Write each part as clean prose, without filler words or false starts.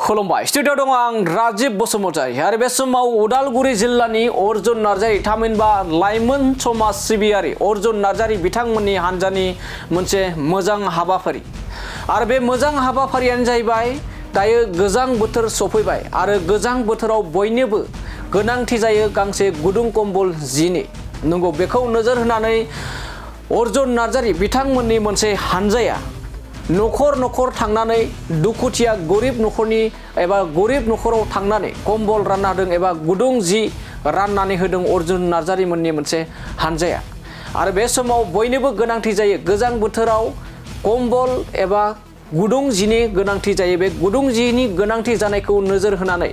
खुलुमबाय स्टुडिअ दङ आं राजिब बसुमतारी आरो बे समाव उदालगुरि जिल्लानि अर्जुन नार्जारी थामहिनबा लाइमोन समाज सिबियारि अर्जुन नार्जारी बिथांमोननि हान्जानि मोनसे मोजां हाबाफारि आरो बे मोजां हाबाफारियानो जाहैबाय दायो गोजां बोथोर सफैबाय आरो गोजां बोथोराव बयनोबो गोनांथि जायो गांसे गुदुं कम्बल जिनि नंगौ बेखौ नोजोर होनानै अर्जुन नार्जारी बिथांमोननि मोनसे हान्जाया नखर नखर थांनानै दुखुथिया गरिब नखरनि एबा गरिब नखराव थांनानै कम्बल रानना होदों एबा गुदुं जि राननानै होदों अर्जुन नार्जारी मोननि मोनसे हान्जाया आरो बे समाव बयनोबो गोनांथि जायो गोजां बोथोराव कम्बल एबा गुदुं जिनि गोनांथि जायो बे गुदुं जिनि गोनांथि जानायखौ नोजोर होनानै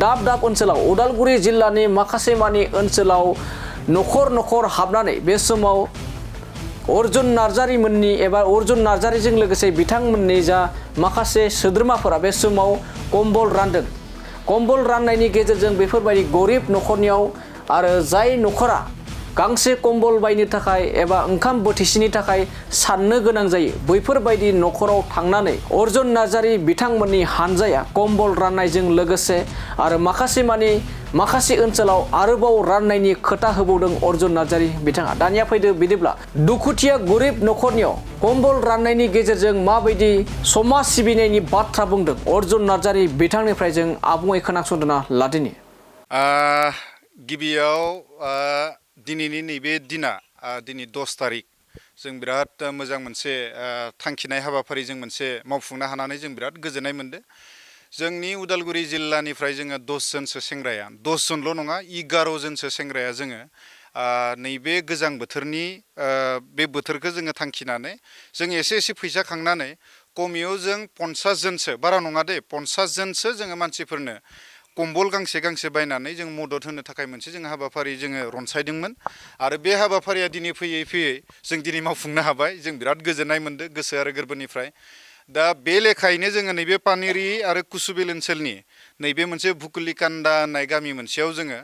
दाब दाब ओनसोलाव उदालगुरि जिल्लानि माखासे मानि ओनसोलाव नखर नखर हाबनानै बे समाव अर्जुन नार्जारी मोननि एबा अर्जुन नार्जारीजों लोगोसे बिथांमोननि जा माखासे सोद्रोमाफोरा बे समाव कम्बल रानदों कम्बल राननायनि गेजेरजों बेफोरबायदि गरिब नखरनियाव आरो जाय नखरा गांसे कम्बल बायनो थाखाय एबा ओंखाम बोथिसेनि थाखाय साननो गोनां जायो बैफोरबायदि नखराव थांनानै अर्जुन नार्जारी बिथांमोननि हान्जाया कम्बल राननायजों लोगोसे आरो माखासे ओनसोलाव आरोबाव राननायनि खोथा होबावदों अर्जुन नार्जारी बिथाङा दानिया फैदो बिदिब्ला दुखुथिया गरिब नखरनियाव कम्बल राननायनि गेजेरजों माबायदि समाज सिबिनायनि बाथ्रा बुंदों अर्जुन नार्जारी बिथांनिफ्राय जों आबुङै खोनासंना लादिनि गिबियाव दिनैनि नैबे दिना दिनै 10 तारिख जों बिराद मोजां मोनसे थांखिनाय हाबाफारि जों मोनसे मावफुंनो हानानै जों बिराद गोजोननाय मोनदों जोंनि उदालगुरि जिल्लानिफ्राय जोङो 10 जनसो सेंग्राया 10 जनल' नङा 11 जनसो सेंग्राया जोङो नैबे गोजां बोथोरनि बे बोथोरखौ जोङो थांखिनानै जों एसे फैसा खांनानै कमियाव जों 50 जनसो बारा नङा दे 50 जनसो जोङो मानसिफोरनो कम्बल गांसे बायनानै जों मदद होनो थाखाय मोनसे जों हाबाफारि जोङो रनसायदोंमोन आरो बे हाबाफारिया दिनै फैयै जों दिनै मावफुंनो हाबाय जों बिराद गोजोननाय मोनदों गोसो आरो गोरबोनिफ्राय दा बे लेखायैनो जोङो नैबे पानेरि आरो कुसुबिल ओनसोलनि नैबे मोनसे भुकुलिकान्दा होननाय गामि मोनसेयाव जोङो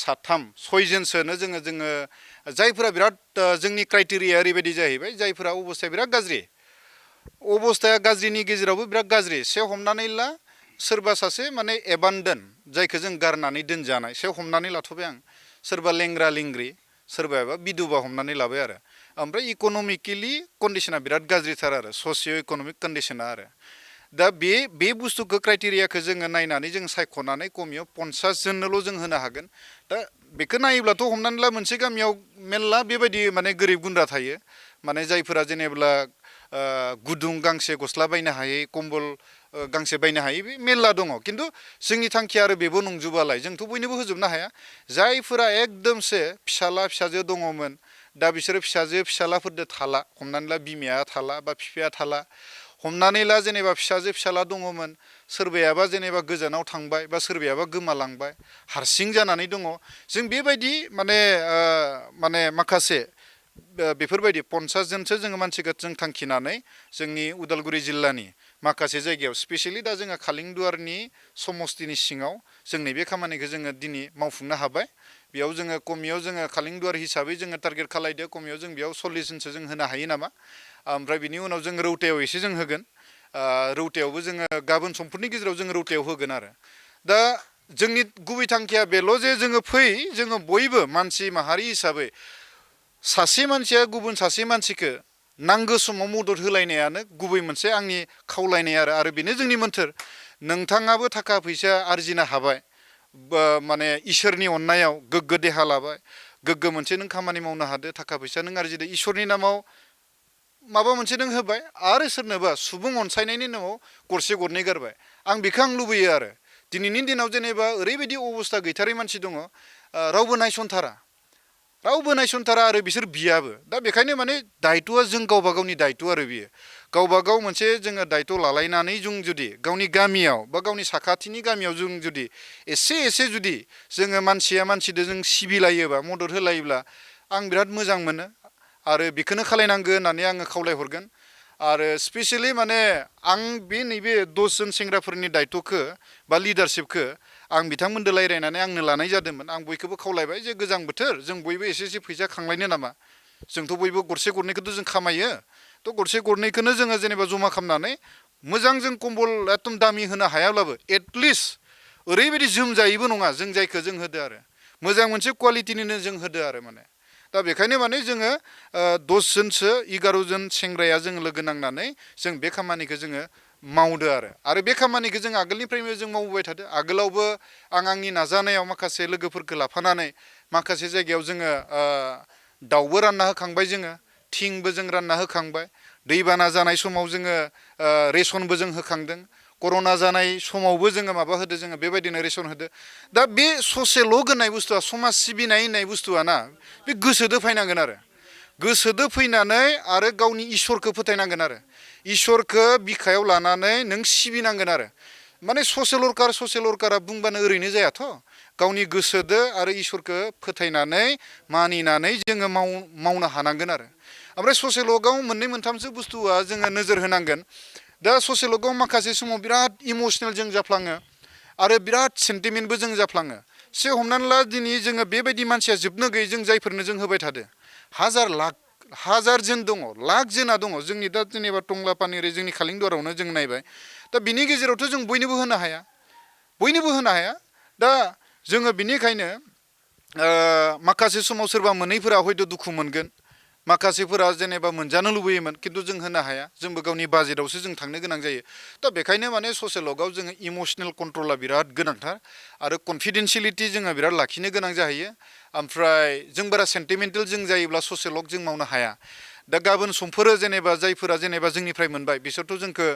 6 जनसोनो जोङो जायफोरा बिराद जोंनि क्राइटेरिया ओरैबायदि जाहैबाय जायफोरा अबस्थाया बिराद गाज्रि अबस्थाया गाज्रिनि गेजेरावबो बिराद गाज्रि से हमनानै ला सोरबा सासे माने एबान्डन जायखौ जों गारनानै दोनजानाय से हमनानै लाथ'बाय आं सोरबा लेंग्रा लेंग्रि सोरबाबा बिधुबा हमनानै लाबाय आरो ओमफ्राय इक'नमिकेलि कन्डिशना बिराद गाज्रिथार आरो ससिय' इक'नमिक कन्डिशना आरो दा बे बुस्थुखौ क्राइटेरियाखौ जोङो नायनानै जों सायख'नानै कमियाव 50 जननोल' जों होनो हागोन दा बेखौ नायोब्लाथ' हमनानै ला मोनसे गामियाव मेरला बेबायदि माने गोरिब गुन्द्रा थायो माने जायफोरा जेनेब्ला गुदुं गांसे गस्ला बायनो हायै कम्बल गांसे बायनो हायै बे मेरला दङ खिन्थु जोंनि थांखिया आरो बेबो नंजोबालाय जोंथ' बयनोबो होजोबनो हाया जायफोरा एकदमसे फिसाजो दङमोन दा बिसोरो फिसालाफोरदो थाला हमनानै ला बिमाया थाला बा बिफाया थाला हमनानै ला जेनेबा फिसाला दङमोन सोरबायाबा जेनेबा गोजानाव थांबाय बा सोरबायाबा गोमालांबाय हारसिं जानानै दङ जों बेबायदि माने माखासे बेफोरबायदि 50 जनसो जोङो मानसिखौ जों थांखिनानै जोंनि उदालगुरि जिल्लानि माखासे जायगायाव स्पेसियेलि दा जोङो खालिंदुवारनि समस्तिनि सिङाव जों नैबे खामानिखौ जोङो दिनै मावफुंनो हाबाय बेयाव जोङो कमियाव जोङो खालिंदुवार हिसाबै जोङो टार्गेट खालायदो कमियाव जों बेयाव 40 जनसो जों होनो हायो नामा ओमफ्राय बिनि उनाव जों रौतायाव एसे जों होगोन रौतायावबो जोङो गाबोन समफोरनि गेजेराव जों रौतायाव होगोन आरो दा जोंनि गुबै थांखिया बेल' जे जोङो जोङो बयबो मानसि माहारि हिसाबै सासे मानसिया गुबुन सासे मानसिखौ नांगौ समाव मदद होलायनायानो गुबै मोनसे आंनि खावलायनाय आरो बेनो जोंनि मोन्थोर नोंथाङाबो थाखा फैसा आरजिनो हाबाय माने इसोरनि अननायाव गोग्गो देहा लाबाय गोग्गो मोनसे नों खामानि मावनो हादो थाखा फैसा नों आरजिदो इसोरनि नामाव माबा मोनसे नों होबाय आरो सोरनोबा सुबुं अनसायनायनि नामाव गरसे गरनै गारबाय आं बेखौ आं लुबैयो आरो दिनैनि दिनाव जेनेबा ओरैबायदि अबस्था गैथारै मानसि दङ रावबो नायसनथारा आरो बिसोर बियाबो दा बेखायनो माने दायथ'आ जों गावबा गावनि दायथ' आरो बियो गावबा गाव मोनसे जोङो दायथ' लालायनानै जों जुदि गावनि गामियाव बा गावनि साखाथिनि गामियाव जों जुदि एसे जुदि जोङो मानसिया मानसिजों जों सिबिलायोबा मदद होलायोब्ला आं बिराद मोजां मोनो आरो बेखौनो खालायनांगौ होननानै आङो खावलायहरगोन आरो स्पेसियेलि माने आं नैबे 10 जन सेंग्राफोरनि दायथ'खौ बा लिडारशिपखौ आं बिथांमोनजों रायज्लायनानै आंनो लानाय जादोंमोन आं बयखौबो खावलायबाय जे गोजां बोथोर जों बयबो एसे फैसा खांलायनो नामा जोंथ' बयबो गरसे गरनैखौथ' जों खामायो थ' गरसे गरनैखौनो जोङो जेनेबा जमा खालामनानै मोजां जों कम्बल एकदम दामि होनो हायाब्लाबो एटलिस्ट ओरैबायदि जोमजायैबो नङा जों जायखौ जों होदो आरो मोजां मोनसे क्वालिटिनिनो जों होदो आरो माने दा बेखायनो माने जोङो 10 जनसो 11 जन सेंग्राया जों लोगो नांनानै जों बे खामानिखौ जोङो मावदो आरो बे खामानिखौ जों आगोलनिफ्रायनो जों मावबोबाय थादो आगोलावबो आंनि नाजानायाव माखासे लोगोफोरखौ लाफानानै माखासे जायगायाव जोङो दाउबो रानना होखांबाय जोङो थिंबो जों रानना होखांबाय दैबाना जानाय समाव जोङो रेसनबो जों होखांदों कर'ना जानाय समावबो जोङो माबा होदो जोङो बेबायदिनो रेसन होदो दा बे ससेल' होननाय बुस्थुआ समाज सिबिनाय होननाय बुस्थुआ ना बे गोसोदो फैनांगोन आरो गोसोदो फैनानै आरो गावनि इसोरखौ फोथायनांगोन आरो इसोरखौ बिखायाव लानानै नों सिबिनांगोन आरो माने ससियेल वर्कारा बुंबानो ओरैनो जायाथ' गावनि गोसोदो आरो इसोरखौ फोथायनानै मानिनानै जोङो मावनो हानांगोन आरो ओमफ्राय ससियेल वर्कआव मोननै मोनथामसो बुस्थुआ जोङो नोजोर होनांगोन दा ससियेल वर्कआव माखासे समाव बिराद इमोसनेल जों जाफ्लाङो आरो बिराद सेन्टिमेन्टबो जों जाफ्लाङो से हमनानै ला दिनै जोङो बेबायदि मानसिया जोबनो गैयै जों जायफोरनो जों होबाय थादो हाजार जन दङ लाख जोना दङ जोंनि दा जेनेबा टंला पानेरि जोंनि खालिंदरावनो जों नायबाय दा बिनि गेजेरावथ' जों बयनोबो होनो हाया दा जोङो बिनिखायनो माखासे समाव सोरबा मोनैफोरा हयथ' दुखु मोनगोन माखासेफोरा जेनेबा मोनजानो लुबैयोमोन खिन्थु जों होनो हाया जोंबो गावनि बाजेटआवसो जों थांनो गोनां जायो दा बेखायनो माने ससियेल वर्कआव जोङो इमोसनेल कन्ट्रला बिराद गोनांथार आरो कनफिडेन्सियेलिटि जोङो बिराद लाखिनो गोनां जाहैयो ओमफ्राय जों बारा सेन्टिमेन्टेल जों जायोब्ला ससियेल वर्क जों मावनो हाया दा गाबोन समफोरो जेनेबा जायफोरा जेनेबा जोंनिफ्राय मोनबाय बिसोरथ' जोंखौ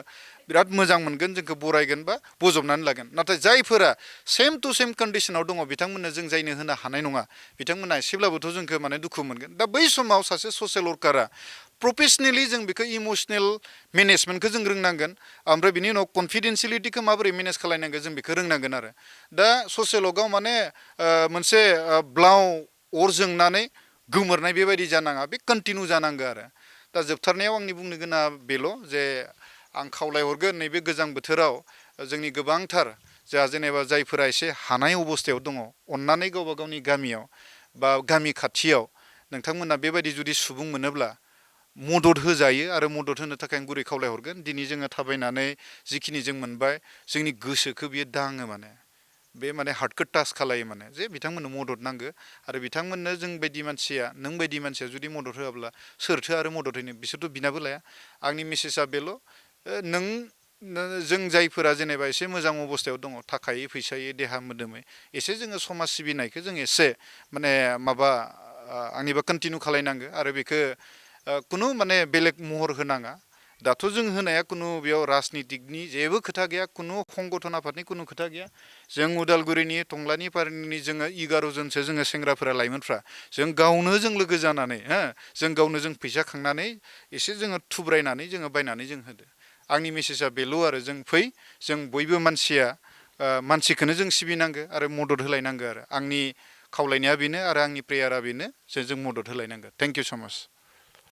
बिराद मोजां मोनगोन जोंखौ बरायगोन बा बजबनानै लागोन नाथाय जायफोरा सेम टु सेम कन्डिसनाव दङ बिथांमोननो जों जायनो होनो हानाय नङा बिथांमोना एसेब्लाबोथ' जोंखौ माने दुखु मोनगोन दा बै समाव सासे ससियेल वर्कारा प्रफेसनेलि जों बेखौ इमोसनेल मेनेजमेन्टखौ जों रोंनांगोन ओमफ्राय बिनि उनाव कनफिडेन्सियेलिटिखौ माबोरै मेनेज खालायनांगोन जों बेखौ रोंनांगोन आरो दा ससियेल वर्कआव माने मोनसे ब्लाव अर जोंनानै गोमोरनाय बेबायदि जानाङा बे कन्टिनिउ जानांगौ आरो दा जोबथारनायाव आंनि बुंनो गोनाङा बेल' जे आं खावलायहरगोन नैबे गोजां बोथोराव जोंनि गोबांथार जोंहा जेनेबा जायफोरा एसे हानाय अबस्थायाव दङ अननानै गावबा गावनि गामियाव बा गामि खाथियाव नोंथांमोना बेबायदि जुदि सुबुं मोनोब्ला मदद होजायो आरो मदद होनो थाखाय आं गुरै खावलायहरगोन दिनै जोङो थाबायनानै जिखिनि जों मोनबाय जोंनि गोसोखौ बियो दाङो माने बे माने हार्टखौ टाच खालायो माने जे बिथांमोननो मदद नांगौ आरो बिथांमोननो जों बायदि मानसिया नों बायदि मानसिया जुदि मदद होआब्ला सोरथो आरो मदद होनो बिसोरथ' बिनाबो लाया आंनि मेसेजआ बेल' जों जायफोरा जेनेबा एसे मोजां अबस्थायाव दङ थाखायै फैसायै देहा मोदोमै एसे जोङो समाज सिबिनायखौ जों एसे माने माबा आंनिबा कन्टिनिउ खालायनांगौ आरो बेखौ कुनु माने बेलेग महर होनाङा दाथ' जों होनाया कुनु बेयाव राजनितिकनि जेबो खोथा गैया कुनु संगठन आफादनि कुनु खोथा गैया जों उदालगुरिनि टंलानि पारनि जोङो 11 जनसो जोङो सेंग्राफोरा लाइमोनफ्रा जों गावनो जों लोगो जानानै जों गावनो जों फैसा खांनानै एसे जोङो थुब्रायनानै जोङो बायनानै जों होदो आंनि मेसेजआ बेल' आरो जों फै जों बयबो मानसिखौनो जों सिबिनांगौ आरो मदद होलायनांगौ आरो आंनि खावलायनाया बेनो आरो आंनि प्रेयारा बेनो जे जों मदद होलायनांगौ थेंक इउ स' माच